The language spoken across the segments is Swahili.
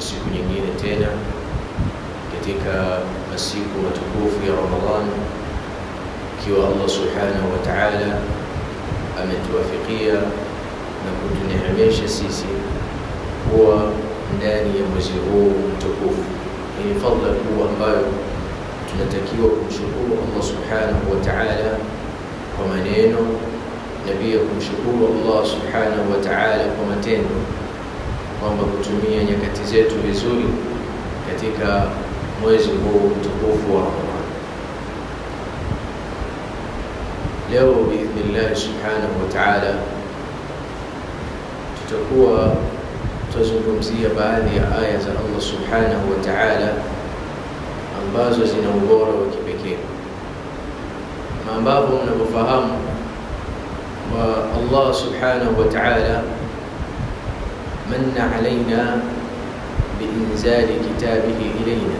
Ni siku nyingine tena katika masiku matukufu ya Ramadhan, ikiwa Allah subhanahu wa ta'ala ametuwafikia na kutuneemesha sisi kuwa ndani ya mwezi huu mtukufu. Ni fadhila kubwa ambayo tunatakiwa kumshukuru Allah subhanahu wa ta'ala kwa maneno na pia kumshukuru Allah subhanahu wa ta'ala kwa matendo, kwamba kutumia nyakati zetu vizuri katika mwezi huu mtukufu wa Ramadhan. Leo biidhnillah subhanahu wa ta'ala tutakuwa tutazungumzia baadhi ya aya za Allah subhanahu wa ta'ala ambazo zina ubora wa kipekee. Na ambapo mnapofahamu wa Allah subhanahu wa ta'ala manna alaina biinzali kitabihi ilaina,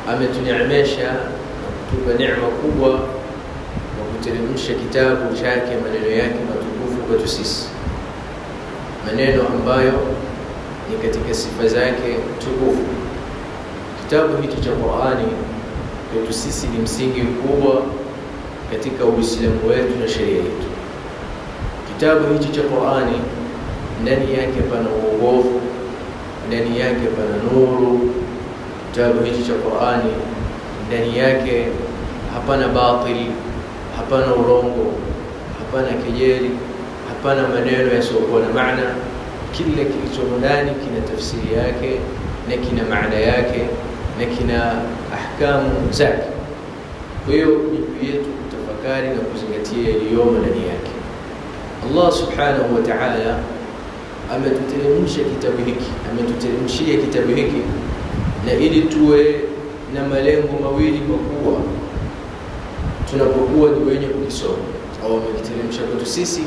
ametuneemesha na kutupa neema kubwa kwa kuteremsha kitabu chake, maneno yake matukufu kwetu sisi, maneno ambayo ni katika sifa zake tukufu. Kitabu hiki cha Qur'ani kwetu sisi ni msingi mkubwa katika Uislamu wetu na sheria yetu. Kitabu hiki cha Qur'ani ndani yake pana uongofu, ndani yake pana nuru. Kitabu hiki cha Qur'ani ndani yake hapana batili, hapana urongo, hapana kejeli, hapana maneno yasiyokuwa na maana. Kila kilicho ndani kina tafsiri yake na kina maana yake na kina ahkamu zake. Kwa hiyo ni juu yetu kutafakari na kuzingatia yaliyomo ndani yake. Allah subhanahu wa ta'ala ametuteremsha kitabu hiki, ametuteremshia kitabu hiki na ili tuwe na malengo mawili makubwa tunapokuwa ni wenye kukisoma, au amekiteremsha kwetu sisi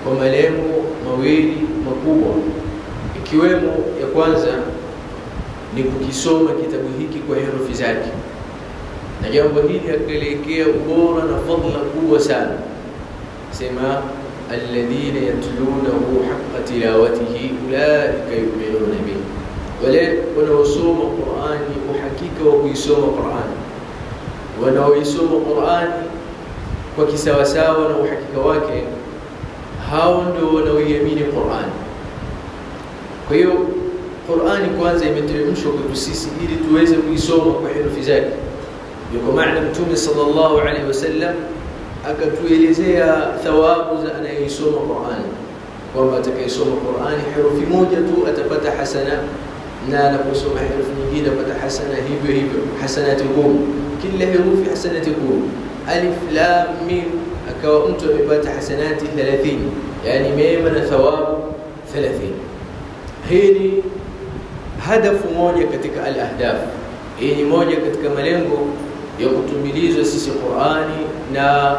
kwa malengo mawili makubwa, ikiwemo ya kwanza ni kukisoma kitabu hiki kwa herufi zake, na jambo hili akaliwekea ubora na fadhila kubwa sana. Sema alladhina yatlunahu haqqa tilawatihi ulaika yu'minuna bihi, wale wanaosoma Qur'ani uhakika wa kuisoma Qur'ani, wanaoisoma Qur'ani kwa kisawasawa na uhakika wake, hao ndio wanaoiamini Qur'ani. Kwa hiyo Qur'ani kwanza imeteremshwa kwetu sisi ili tuweze kuisoma kwa herufi zake. Ndio kwa maana Mtume sallallahu alaihi wasallam akatuelezea thawabu za anayeisoma Qur'ani, kwamba atakayesoma Qur'ani herufi moja tu atapata hasana, na anaposoma herufi nyingine atapata hasana, hivyo hivyo hasanati 10, kila herufi hasanati 10. Alif lam mim, akawa mtu amepata hasanati 30, yani mema na thawabu 30. Hii ni hadafu moja katika al-ahdaf, hii ni moja katika malengo ya kutumilizwa sisi Qur'ani na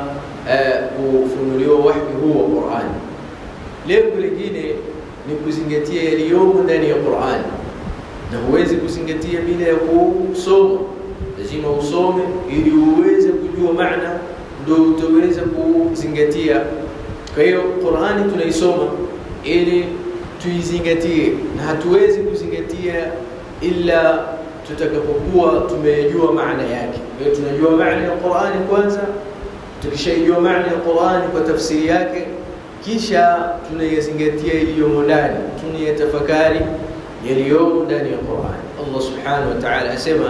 kufunuliwa wahi huu wa Qur'ani. Lengo lingine ni kuzingatia yaliyomo ndani ya Qur'ani, na huwezi kuzingatia bila ya kusoma. Lazima usome ili uweze kujua maana, ndio utaweza kuzingatia. Kwa hiyo Qur'ani tunaisoma ili tuizingatie, na hatuwezi kuzingatia ila tutakapokuwa tumejua maana yake. Kwa hiyo tunajua maana ya Qur'ani kwanza, tukishaijua maana ya Qur'ani kwa tafsiri yake, kisha tunayazingatia yaliyomo ndani, tunayatafakari yaliyomo ndani ya Qur'ani. Allah subhanahu wa ta'ala asema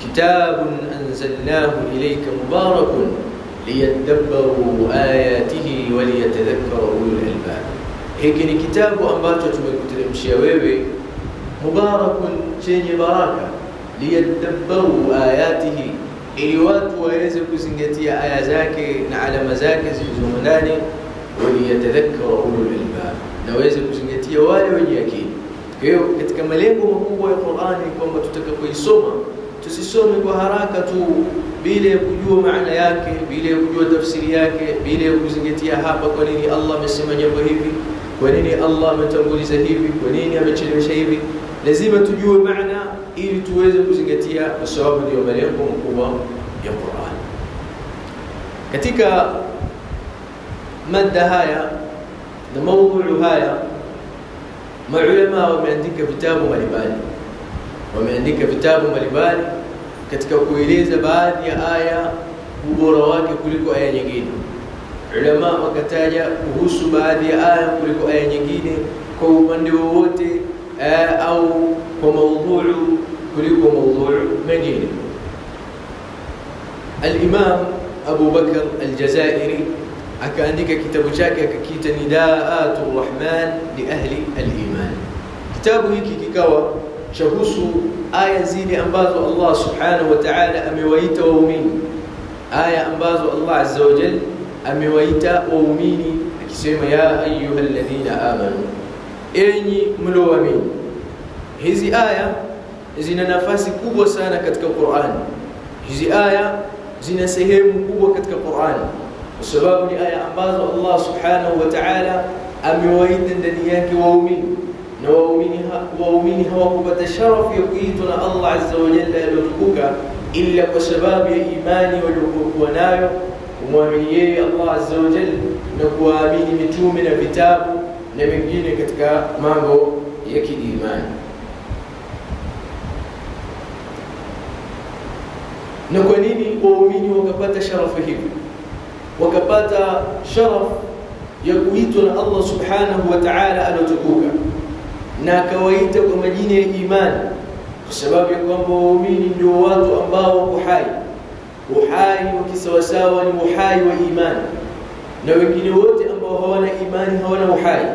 kitabun anzalnahu ilayka mubarakun liyadabbaru ayatihi wa liyatadhakkara ulul albab. Hiki ni kitabu ambacho tumekuteremshia wewe, mubarakun, chenye baraka, liyadabbaru ayatihi, ili watu waweze kuzingatia aya zake na alama zake zilizomo ndani, waliyatadhakkara ulul albab, na waweze kuzingatia wale wenye akili. Kwa hiyo katika malengo makubwa ya Qur'ani kwamba tutakapoisoma tusisome kwa haraka tu bila kujua maana yake, bila kujua tafsiri yake, bila kuzingatia hapa kwa nini Allah amesema jambo hivi, kwa nini Allah ametanguliza hivi, kwa nini amechelewesha hivi. Lazima tujue maana ili tuweze kuzingatia, kwa sababu ndio malengo makubwa ya Qur'an. Katika mada haya na maudhui haya maulama wameandika vitabu mbalimbali, Wameandika vitabu mbalimbali katika kueleza baadhi ya aya ubora wake kuliko aya nyingine. Ulama wakataja kuhusu baadhi ya aya kuliko aya nyingine kwa upande wowote au kwa maudhui kuliko maudhui mengine. Al-Imam Abu Bakr Al-Jazairi akaandika kitabu chake akakiita Nidaatu Rahman li ahli al-iman. Kitabu hiki kikawa chahusu aya zile ambazo Allah subhanahu wa ta'ala amewaita waumini, aya ambazo Allah azza wa jalla amewaita waumini akisema ya ayyuhalladhina amanu, enyi mlioamini. Hizi aya zina nafasi kubwa sana katika Qur'an. Hizi aya zina sehemu kubwa katika Qur'an kwa sababu ni aya ambazo Allah subhanahu wa ta'ala amewaita ndani yake waumini, na waumini hawakupata sharafu ya kuitwa na Allah azza wa jalla aliyotukuka ila kwa sababu ya imani waliokuwa nayo, kumwamini yeye Allah azza wa jalla na kuamini mitume na vitabu na mengine katika mambo ya kiimani. Na kwa nini waumini wakapata sharafu hivi, wakapata sharafu ya kuitwa na Allah subhanahu wa ta'ala aliyotukuka na akawaita kwa majina ya imani? Kwa sababu ya kwamba waumini ndio watu ambao wako hai. Uhai wa kisawasawa ni uhai wa imani, na wengine wote ambao hawana imani hawana uhai.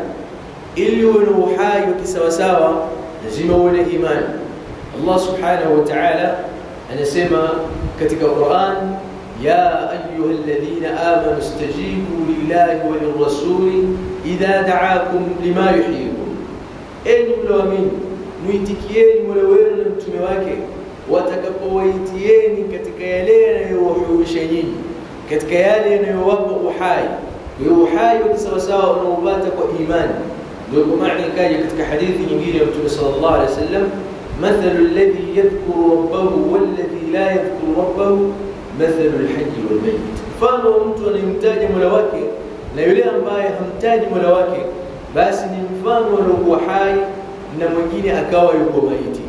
Ili uwe na uhai wa kisawasawa lazima uwe na imani. Allah subhanahu wa ta'ala anasema katika Qur'an, ya ayyuhalladhina amanu istajibu lillahi wa lirrasuli idha da'akum lima yuhyikum, enyi mlioamini muitikieni Mola wenu na mtume wake watakapowaitieni katika yale yanayowahuisha nyinyi, katika yale yanayowapa uhai. Kwa uhai wa kisawasawa unaopata kwa imani. Ndio kwa maana ikaja katika hadithi nyingine ya Mtume sallallahu alaihi wasallam, mathalu alladhi yadhkuru rabbahu walladhi la yadhkuru rabbahu mathalu alhayy walmayyit, mfano wa mtu anayemtaja Mola wake na yule ambaye hamtaji Mola wake, basi ni mfano aliokuwa hai na mwingine akawa yuko maiti.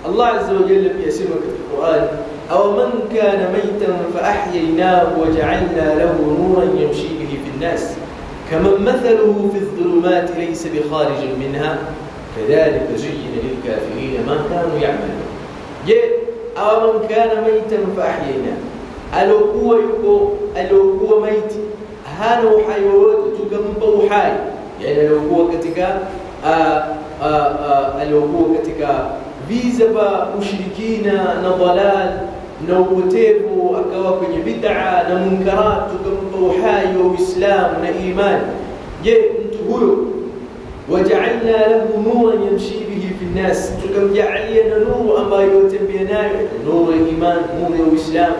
Allah azza wa jalla pia asema katika Qur'an, aw man kana maytan fa ahyaynahu wa ja'alna lahu nuran yamshi bihi fi an-nas kaman mathaluhu fi adh-dhulumati laysa bikharijin minha kadhalika zuyyina lil-kafirina ma kanu ya'malun. Je, aw man kana maytan fa ahyaynahu, aliokuwa yuko aliokuwa maiti hana uhai wowote tukampa uhai, yani aliokuwa katika aliokuwa katika viza vya ushirikina na dalal na upotevu, akawa kwenye bid'a na munkarat, tukampa uhai wa Uislamu na imani. Je, mtu huyo waja'alna lahu nuran yamshi bihi fi an-nas, tukamjaalia na nuru ambayo yatembea nayo, nuru ya iman, nuru ya Uislamu.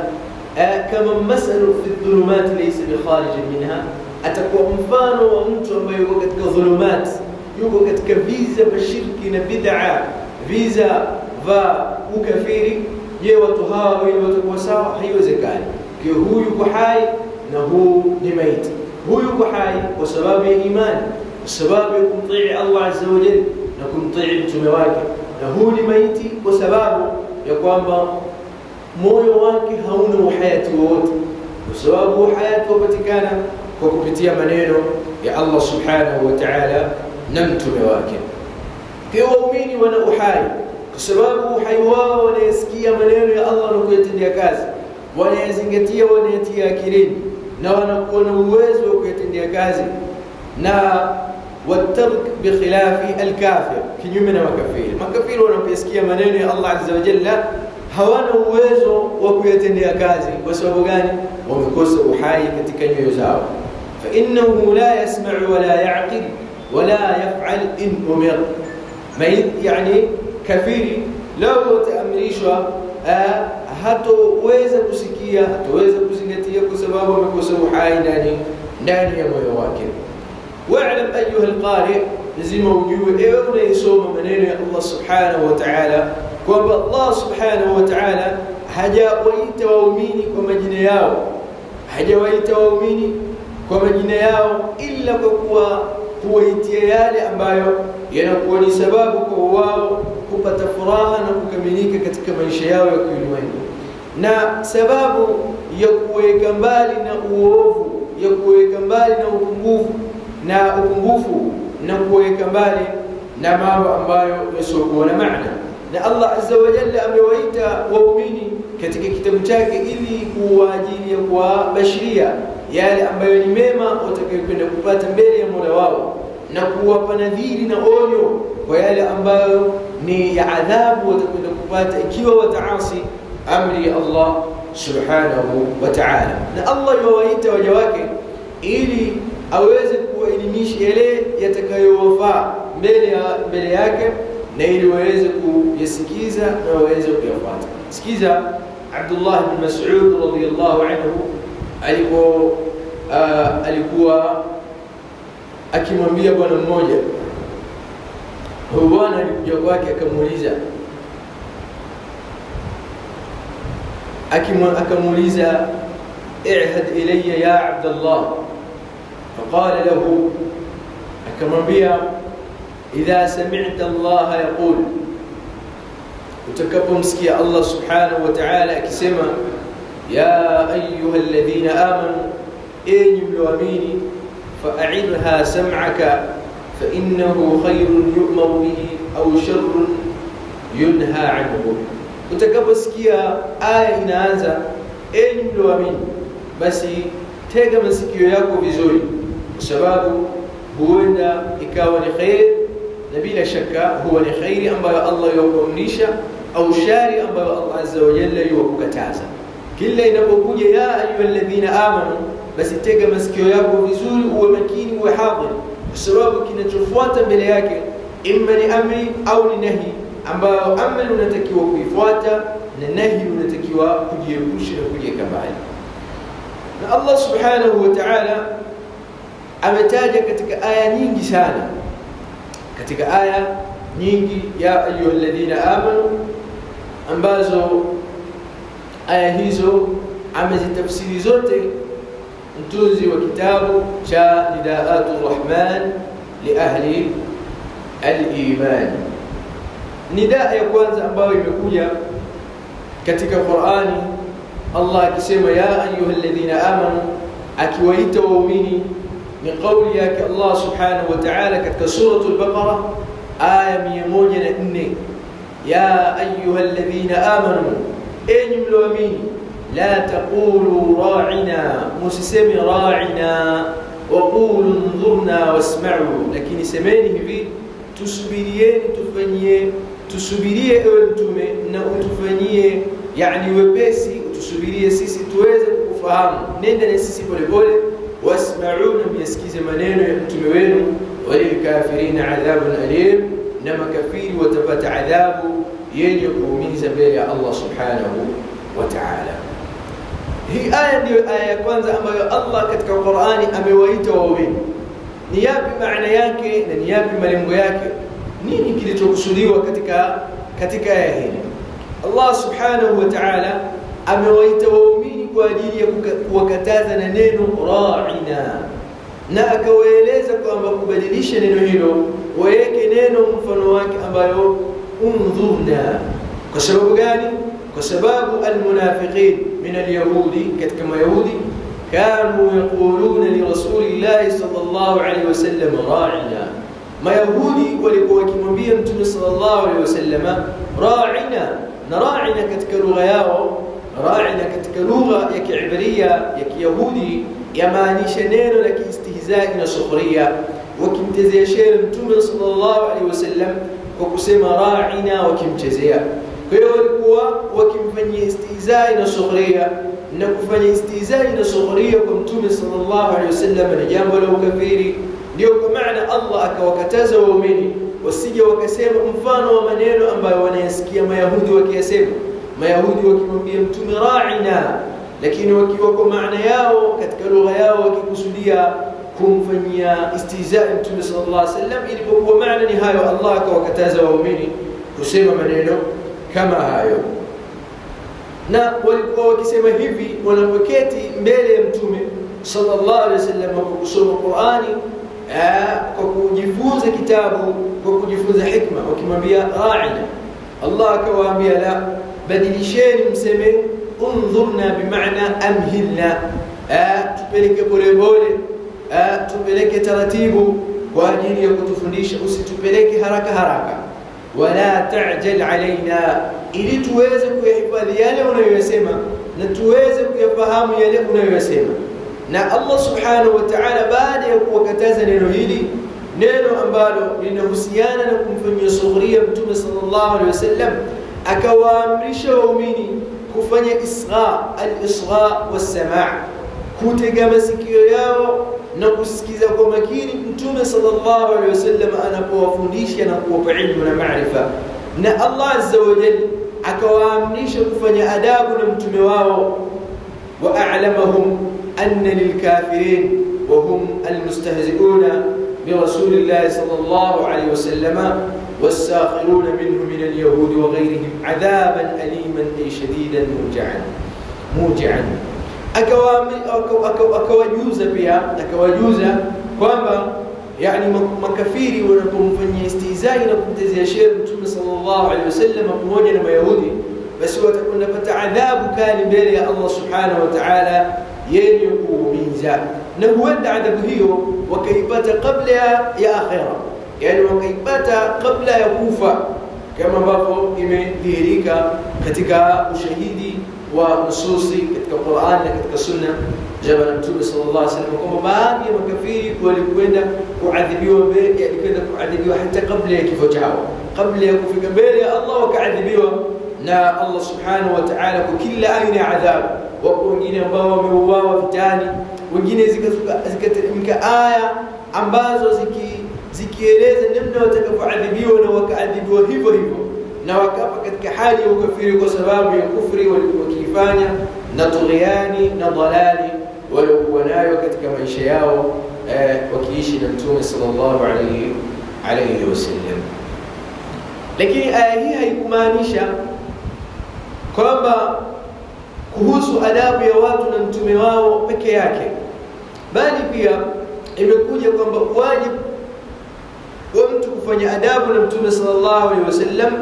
Kama masalu fi dhulumat laysa bikharijin minha, atakuwa mfano wa mtu ambaye yuko katika dhulumat, yuko katika viza vya shirki na bid'a, viza vya ukafiri. Je, watu hawa wawili watakuwa sawa? Haiwezekani. Kwa huyu yuko hai na huu ni maiti. Huyu yuko hai kwa sababu ya imani, kwa sababu ya kumtii Allah azza wa jalla na kumtii mtume wake, na huu ni maiti kwa sababu ya kwamba moyo wake hauna uhayati wowote, kwa sababu uhayati hupatikana kwa kupitia maneno ya Allah subhanahu wa ta'ala na mtume wake. Kwa waumini wana uhai kwa sababu uhai wao wanayasikia maneno ya Allah na kuyatendea kazi, wanayazingatia, wanayatia akilini na wanakuwa na uwezo wa kuyatendea kazi. Na watark bikhilafi alkafir, kinyume na makafiri. Makafiri wanaposikia maneno ya Allah azza wa jalla hawana uwezo wa kuyatendea kazi. Kwa sababu gani? Wamekosa uhai katika nyoyo zao. Fa innahu la yasma'u wala ya'qil wala yaf'al in umir. Yani kafiri lau ataamrishwa hatoweza kusikia, hatoweza kuzingatia kwa sababu amekosa uhai ndani ya moyo wake. Wa'lam ayuha alqari, lazima ujue ewe unayesoma maneno ya Allah subhanahu wa ta'ala kwamba Allah subhanahu wa ta'ala hajawaita waumini kwa majina yao, hajawaita waumini kwa majina yao ila kwa kuwa kuwaitia yale ambayo yanakuwa ni sababu kwa wao kupata furaha. furaha na kukamilika katika maisha yao ya kiulimwengu, na sababu ya kuweka mbali na uovu, ya kuweka mbali na upungufu na kuweka mbali na mambo ambayo yasiokuwa na maana. Na Allah Azza wa Jalla amewaita waumini katika kitabu chake ili kwa ajili ya kuwabashiria yale ambayo ni mema watakayokwenda kupata mbele ya Mola wao, na kuwapa nadhiri na onyo kwa yale ambayo ni ya adhabu watakwenda kupata ikiwa wataasi amri ya Allah Subhanahu wa Ta'ala. Na Allah yuwaita waja wake ili aweze kuwaelimisha yale yatakayowafaa mbele yake, na ili waweze kuyasikiza na waweze kuyafuata. Sikiza Abdullah bin Mas'ud radhiyallahu anhu alikuwa akimwambia bwana mmoja. Huyu bwana alikuja kwake akamuuliza, akamuuliza i'had ilayya ya Abdullah. Faqala lahu, akamwambia idha sami'ta Allah yaqul, utakapomsikia Allah Subhanahu wa Ta'ala akisema ya ayyuha alladhina amanu, enyi mlioamini, fa'idha sam'aka fa innahu khayrun yu'maru bihi au sharrun yunha anhu. Utakaposikia aya inaanza enyi mlioamini, basi tega masikio yako vizuri, kwa sababu huenda ikawa ni khair, na bila shaka huwa ni khairi ambayo Allah yukuamrisha au shari ambayo Allah Azza wa Jalla yukukataza. Kila inapokuja ya ayyuhalladhina amanu, basi tega masikio yako vizuri, uwe makini, uwe hadhir, kwa sababu kinachofuata mbele yake imma ni amri au ni nahi, ambayo amri unatakiwa kuifuata na nahi unatakiwa kujiepusha na kujiweka mbali. Na Allah Subhanahu wa Ta'ala ametaja katika aya nyingi sana, katika aya nyingi ya ayyuhalladhina amanu, ambazo aya hizo amezitafsiri zote mtunzi wa kitabu cha Nidaatur Rahman li ahli al-iman. Nidaa ya kwanza ambayo imekuja katika Qur'ani, Allah akisema ya ayyuhalladhina amanu, akiwaita waumini, ni kauli yake Allah Subhanahu wa Ta'ala katika suratul Baqara aya 104, ya ayyuhalladhina amanu, enyi mlioamini, la taqulu ra'ina, musisemi ra'ina, wa qulu ndhurna wasma'u, lakini semeni hivi, tusubirieni, tufanyie, tusubirie ewe mtume na utufanyie yani wepesi, utusubirie sisi tuweze kukufahamu, nenda na sisi polepole, wasma'u, na myasikize maneno ya mtume wenu, walilkafirina adhabun alim, na makafiri watapata adhabu yenye kuumiza mbele ya Allah Subhanahu wa Ta'ala. Hii aya ndiyo aya ya kwanza ambayo Allah katika Qur'ani amewaita waumini. Ni yapi maana yake na ni yapi malengo yake? Nini kilichokusudiwa katika aya hii? Allah Subhanahu wa Ta'ala amewaita waumini kwa ajili ya kuwakataza na neno ra'ina, na akawaeleza kwamba kubadilisha neno hilo waweke neno mfano wake ambayo undhurna. Kwa sababu gani? Kwa sababu almunafiqin min alyahudi, katika mayahudi, kanu yaquluna li rasulillahi sallallahu alayhi wasallam ra'ina. Mayahudi walikuwa wakimwambia Mtume sallallahu alayhi wasallam ra'ina, na ra'ina katika lugha yao, ra'ina katika lugha ya Kiibria ya Kiyahudi yamaanisha neno la kiistihzai na sukhriya, wakimtezea shere Mtume sallallahu alayhi wasallam kwa kusema ra'ina, wakimchezea. Kwa hiyo walikuwa wakimfanyia istihzai na sukhriya, na kufanya istihzai na sukhriya kwa Mtume sallallahu alayhi wasallam ni jambo la ukafiri. Ndio kwa maana Allah akawakataza waumini wasije wakasema mfano wa maneno ambayo wanayasikia Mayahudi wakiyasema. Mayahudi wakimwambia Mtume ra'ina, lakini wakiwa kwa maana yao katika lugha yao wakikusudia kumfanyia istihzai Mtume sallallahu alayhi wasallam, ilipokuwa maana ni hayo, Allah akawakataza waumini kusema maneno kama hayo. Na walikuwa wakisema hivi wanapoketi mbele ya Mtume sallallahu alayhi wasallam kwa kusoma Qur'ani, kwa kujifunza kitabu, kwa kujifunza hikma, wakimwambia ra'ina. Allah akawaambia la, badilisheni mseme undhurna bimaana amhilna, tupeleke polepole, tupeleke taratibu kwa ajili ya kutufundisha, usitupeleke haraka haraka. Wala ta'jal alaina, ili tuweze kuyahifadhi yale unayosema na tuweze kuyafahamu yale unayosema. Na Allah subhanahu wa ta'ala baada ya kuwakataza neno hili, neno ambalo linahusiana na kumfanyia sughria Mtume sallallahu alaihi wasallam, akawaamrisha waumini kufanya isgha, al-isgha was-sama', kutega masikio yao na kusikiza kwa makini Mtume sallallahu alaihi wasallam anapowafundisha na kuwapa ilmu na maarifa. Na Allah azza wa jalla akawaamrisha kufanya adabu na mtume wao, wa a'lamahum anna lilkafirin wa hum almustahzi'una برسول الله صلى الله عليه وسلم والساخرون منه من اليهود وغيرهم عذابا أليما أي شديدا موجعا. Akawajuza pia, akawajuza kwamba yani makafiri wanapomfanyia istihzai na kumtezea shere Mtume sallallahu alaihi wasallam pamoja na Mayahudi, basi watakwenda pata adhabu kali mbele ya Allah subhanahu wa ta'ala yenye kuumiza, na huenda adhabu hiyo wakaipata kabla ya akhira, yani wakaipata kabla ya kufa, kama ambavyo imedhihirika katika ushahidi wa nususi katika Qur'an na katika sunna za Bwana Mtume sallallahu alaihi wasallam, kwamba baadhi ya makafiri walikwenda kuadhibiwa mbele, walikwenda kuadhibiwa hata kabla ya kifo chao, kabla ya kufika mbele ya Allah wakaadhibiwa na Allah subhanahu wa ta'ala kwa kila aina ya adhabu. Wapo wengine ambao wameuawa vitani, wengine zikateremka aya ambazo zikieleza namna watakavyoadhibiwa, na wakaadhibiwa hivyo hivyo na wakafa katika hali ya ukafiri kwa sababu ya kufri walikuwa wakifanya na tughyani na dhalali waliokuwa nayo katika maisha yao wakiishi na Mtume sallallahu alayhi wasallam. Lakini aya hii haikumaanisha kwamba kuhusu adabu ya watu na mtume wao peke yake, bali pia imekuja kwamba wajibu wa mtu kufanya adabu na Mtume sallallahu alaihi wasallam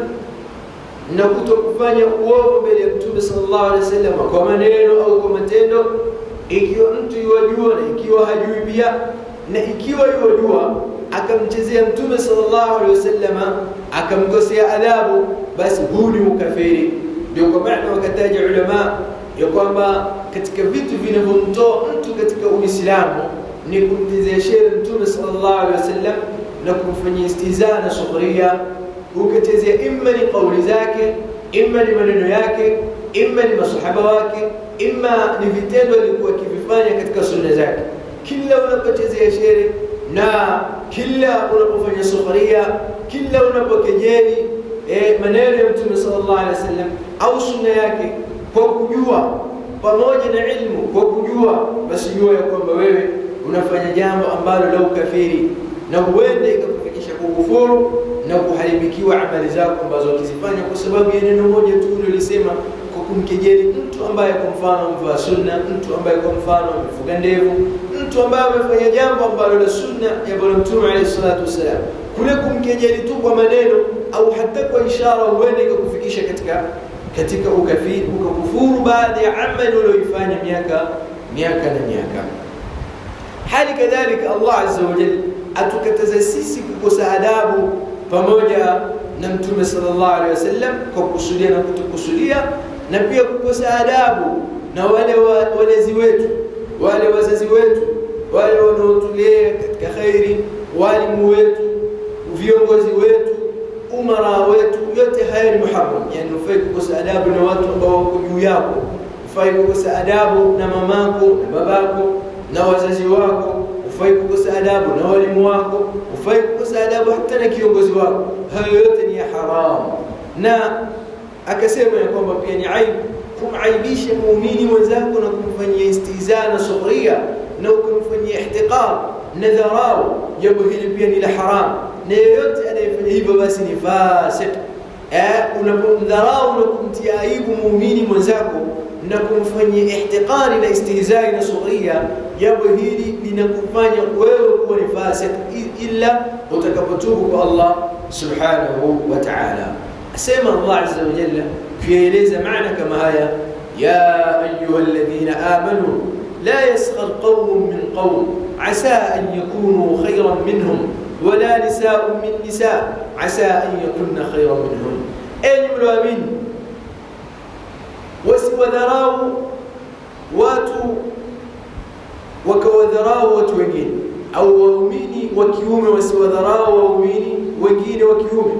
na kutokufanya uovu mbele ya Mtume sallallahu alaihi wasallam kwa maneno au kwa matendo, ikiwa mtu yuwajua na ikiwa hajui pia, na ikiwa yuwajua akamchezea Mtume sallallahu alaihi wasallam akamkosea adabu, basi huu ni ukafiri. Ndio kwa maana wakataja ulama ya kwamba katika vitu vinavyomtoa mtu katika Uislamu ni kumtezea shere Mtume sallallahu alaihi wasallam na kumfanyia istihza na sukhria, ukachezea imma ni kauli zake, imma ni maneno yake, imma ni masahaba wake, imma ni vitendo alikuwa akivifanya katika sunna zake. Kila unapochezea shere na kila unapofanya sukhria, kila unapokejeli maneno ya Mtume sallallahu alaihi wasallam au sunna yake kwa kujua pamoja na ilmu, kwa kujua, basi jua ya kwamba wewe unafanya jambo ambalo la ukafiri, na huenda ikakufikisha kukufuru na kuharibikiwa amali zako ambazo ukizifanya kwa sababu ya neno moja tu ulilolisema kwa kumkejeli mtu ambaye kwa mfano amevaa sunna, mtu ambaye kwa mfano amefuga ndevu, mtu ambaye amefanya jambo ambalo la sunna ya Bwana Mtume alayhi salatu wasalam. Kule kumkejeli tu kwa maneno au hata kwa ishara huenda ikakufikisha katika ukafiri, ukakufuru baada ya amali uliyoifanya miaka na miaka. Hali kadhalika Allah azza wa jalla atukataza sisi kukosa adabu pamoja na Mtume sallallahu alaihi wasallam kwa kukusudia na kutokusudia, na pia kukosa adabu na wale walezi wetu, wale wazazi wetu, wale wanaotulea katika khairi, walimu wetu, viongozi wetu, umara wetu, yote haya ni muharram. Yani hufai kukosa adabu na watu ambao wako juu yako, hufai kukosa adabu na mamako na babako na wazazi wako, hufai kukosa adabu na walimu wako, hufai kukosa adabu hata na kiongozi wako. Hayo yote ni haramu. Na akasema ya kwamba pia ni aibu kumaibisha muumini mwenzako na kumfanyia istihza na sukhria na kumfanyia ihtiqar na dharau. Jambo hili pia ni la haramu, na yeyote anayefanya hivyo basi ni fasik. Unapomdharau na kumtia aibu muumini mwenzako na kumfanyia ihtiqari na istihzai na sukhria, jambo hili linakufanya wewe kuwa ni fasik illa utakapotubu kwa Allah subhanahu wa ta'ala. Asema Allah azza wa jalla kueleza maana kama haya, ya ayuha alladhina amanu la yaskhar qaumun min qaum asa an yakunu khayran minhum wala nisaa'un min nisaa asa an yakunna khayran minhum. Enyi mlioamini, wasiwadharau watu wakawadharau watu wengine, au waumini wa kiume wasiwadharau waumini wengine wa kiume,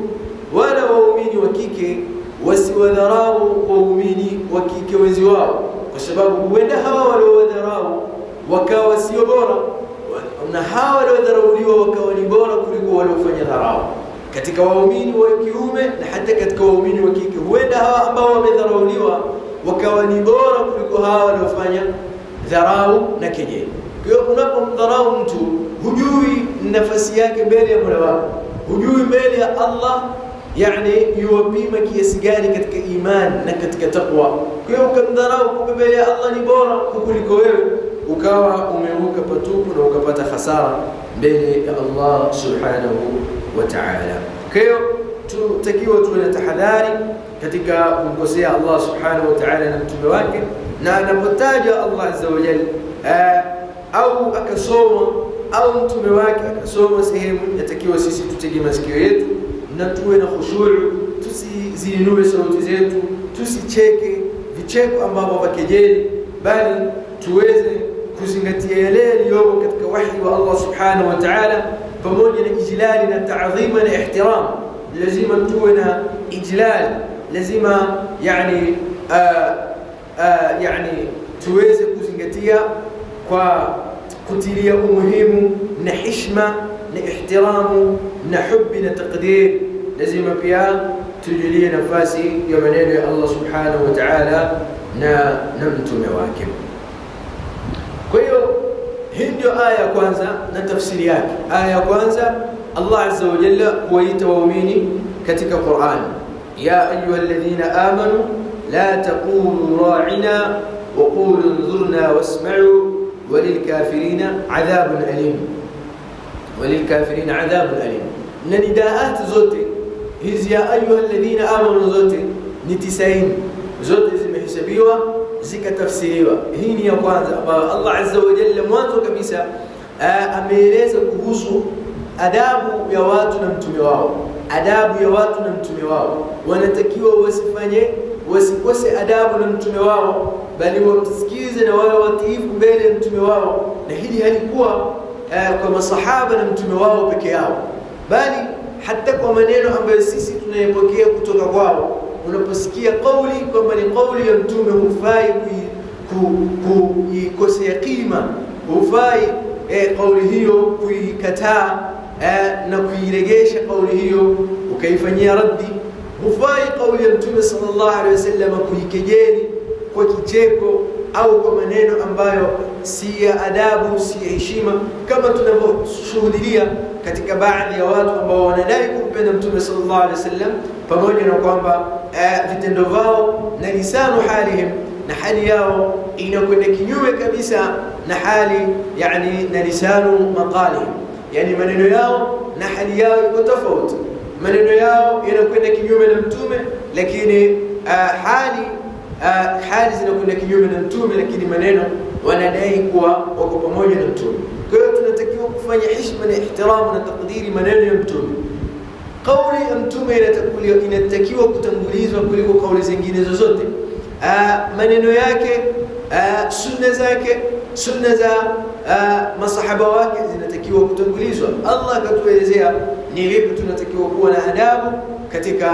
wala waumini wa kike wasiwadharau waumini wa kike wenzi wao, kwa sababu huenda hawa waliowadharau wakawa sio bora, na hawa waliodharauliwa wakawa ni bora kuliko waliofanya dharau. Katika waumini wa kiume na hata katika waumini wa kike, huenda hawa ambao wamedharauliwa wakawa ni bora kuliko hawa waliofanya dharau na kejeli. Kwa hiyo unapomdharau mtu, hujui nafasi yake mbele ya Mola wako, hujui mbele ya Allah yani yuwapima kiasi gani katika imani na katika taqwa. Kwa hiyo ukamdharau, kumbe mbele ya Allah ni bora kuliko wewe, ukawa umeruka patupu na ukapata hasara mbele ya Allah subhanahu wa ta'ala. Kwa hiyo tutakiwa tuwe na tahadhari katika kumkosea Allah subhanahu wa ta'ala na mtume wake, na anapotaja Allah azza wa jalla au akasoma au mtume wake akasoma sehemu, yatakiwa sisi tutege masikio yetu na tuwe na khushuu, tusizinue sauti zetu, tusicheke vicheko ambavyo vya kejeli, bali tuweze kuzingatia yale yaliyomo katika wahi wa Allah subhanahu wa ta'ala, pamoja na ijlali na taadhima na ihtiram. Lazima tuwe na ijlal, lazima yani yani tuweze kuzingatia kwa kutilia umuhimu na heshima na ihtiramu na hubi na taqdir. Lazima pia tujulie nafasi ya maneno ya Allah subhanahu wa ta'ala na mtume wake. Kwa hiyo hii ndio aya ya kwanza na tafsiri yake. Aya ya kwanza, Allah azza wa jalla huwaita waumini katika Qur'an, ya ayyuhalladhina amanu la taqulu ra'ina wa qulu unzurna wasma'u walilkafirina adhabun alim, walilkafirina adhabun alim. Na nidaat zote hizi ya ayyuhalladhina amanu zote ni 90, zote zimehesabiwa zikatafsiriwa. Hii ni ya kwanza ambayo Allah azza wa jalla mwanzo kabisa ameeleza kuhusu adabu ya watu na mtume wao. Adabu ya watu na mtume wao, wanatakiwa wasifanye, wasikose adabu na mtume wao, bali wamsikize na wawe watiifu mbele ya mtume wao. Na hili halikuwa kwa masahaba na mtume wao peke yao, bali hata kwa maneno ambayo sisi tunayepokea kutoka kwao. Unaposikia kauli kwamba ni kauli ya mtume, hufai kuikosea kima, hufai kauli hiyo kuikataa na kuiregesha kauli hiyo ukaifanyia raddi. Hufai kauli ya mtume sallallahu alaihi wasallam kuikejeli kwa kicheko au kwa maneno ambayo si ya adabu, si ya heshima, kama tunavyoshuhudia katika baadhi ya watu ambao wanadai kumpenda mtume sallallahu alaihi wasallam, pamoja na kwamba vitendo vao na lisanu halihim na hali yao inakwenda kinyume kabisa na hali yani na lisanu maqalihim, yani maneno yao na hali yao iko tofauti. Maneno yao yanakwenda kinyume na mtume, lakini hali zinakwenda kinyume na mtume, lakini maneno wanadai kuwa wako pamoja na mtume. Kwa hiyo tunatakiwa kufanya heshima na ihtiramu na takdiri maneno ya mtume. Kauli ya mtume inatakiwa kutangulizwa kuliko kauli zingine zozote. Maneno yake, sunna zake, sunna za masahaba wake zinatakiwa kutangulizwa. Allah akatuelezea ni vipi tunatakiwa kuwa na adabu katika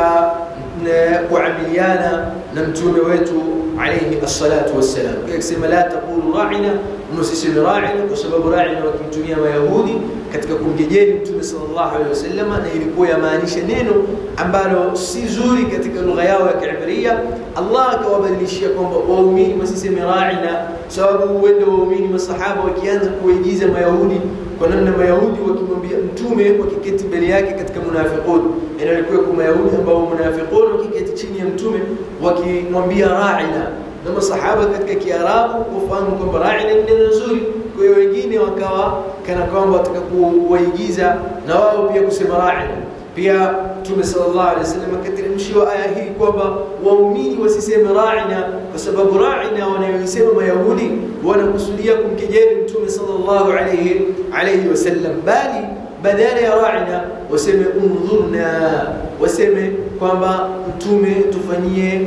kuamiliana na mtume wetu alayhi as-salatu wassalam. Akisema la taqulu ra'ina, msiseme ra'ina, kwa sababu ra'ina wakimtumia Mayahudi katika kumkejeli mtume sallallahu alayhi wasallam, na ilikuwa yamaanisha neno ambalo si zuri katika lugha yao ya Kiibria. Allah akawabadilishia kwamba waumini wasiseme ra'ina, sababu huenda waumini masahaba wakianza kuigiza Mayahudi kwa namna Mayahudi wakimwambia mtume wakiketi mbele yake katika munafiqun, yani walikuwa kwa Mayahudi ambao munafiqun wakiketi chini ya mtume wakimwambia ra'ina, na masahaba katika Kiarabu kufahamu kwamba ra'ina ni neno nzuri. Kwa hiyo wengine wakawa kana kwamba wataka kuwaigiza na wao pia kusema ra'ina. Pia Mtume sallallahu alaihi wasallam akateremsha Ameteremshiwa aya hii kwamba waumini wasiseme ra'ina, kwa sababu ra'ina wanayosema Mayahudi wanakusudia kumkejeli Mtume sallallahu alayhi wasallam, bali badala ya ra'ina waseme undhurna, waseme kwamba Mtume tufanyie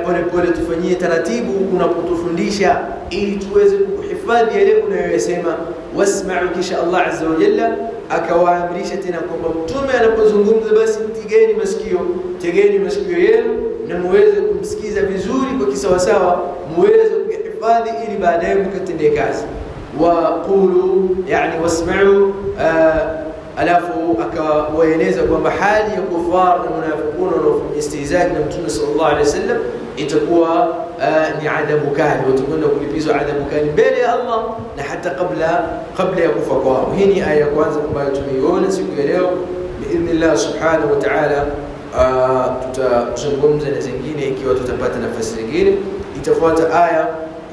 pole pole, tufanyie taratibu unapotufundisha ili tuweze kuhifadhi yale unayosema. Wasma'u, kisha Allah azza wa jalla akawaamrisha tena kwamba Mtume anapozungumza basi tegeni masikio, tegeni masikio yenu na muweze kumsikiza vizuri kwa kisawasawa, muweze kuhifadhi ili baadaye mkatendee kazi. Waqulu yani wasma'u. Alafu akawaeleza kwamba hali ya kufar na munafiqun wanaofanya istihzai na Mtume sallallahu alaihi wasallam itakuwa ni adhabu kali, watakwenda kulipizwa adhabu kali mbele ya Allah na hata kabla ya kufa kwao. Hii ni aya ya kwanza ambayo tumeiona siku ya leo. Biidhnillah subhanahu wa ta'ala tutazungumza na zingine ikiwa tutapata nafasi nyingine. Itafuata aya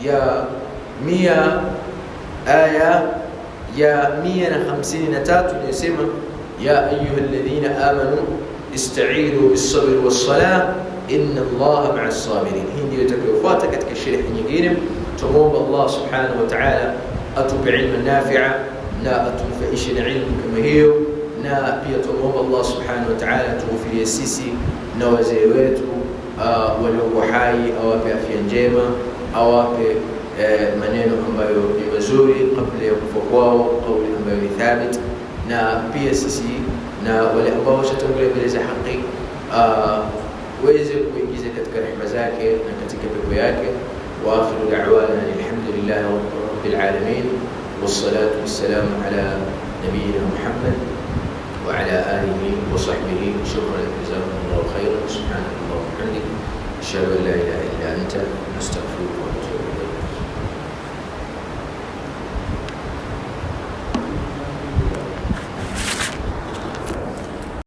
ya 100, aya ya 153 inayosema ya ayyuhalladhina amanu ista'inu bis-sabri was-salah inna Allaha ma'as sabirin. Hii ndio itakayofuata katika sharhi nyingine. Tumuomba Allah subhanahu wa ta'ala atupe ilmu nafi'a na atunufaishe na ilmu kama hiyo, na pia tumuomba Allah subhanahu wa ta'ala atughfirie sisi na wazee wetu waliokuwa hai, awape afya njema, awape maneno ambayo ni mazuri kabla ya kufa kwao, kauli ambayo ni thabit, na pia sisi na wale ambao washatangulia mbele za haki waweze kuingiza katika rehema zake na katika pepo yake. Wa akhiru da'wana alhamdulillahi rabbil alamin wassalatu wassalamu ala nabiyyina Muhammad wa ala alihi wa sahbihi. Shukran, jazakumullahu khairan. Subhanallahi wa bihamdihi, ashhadu an la ilaha illa anta, astaghfiruka wa atubu ilayk.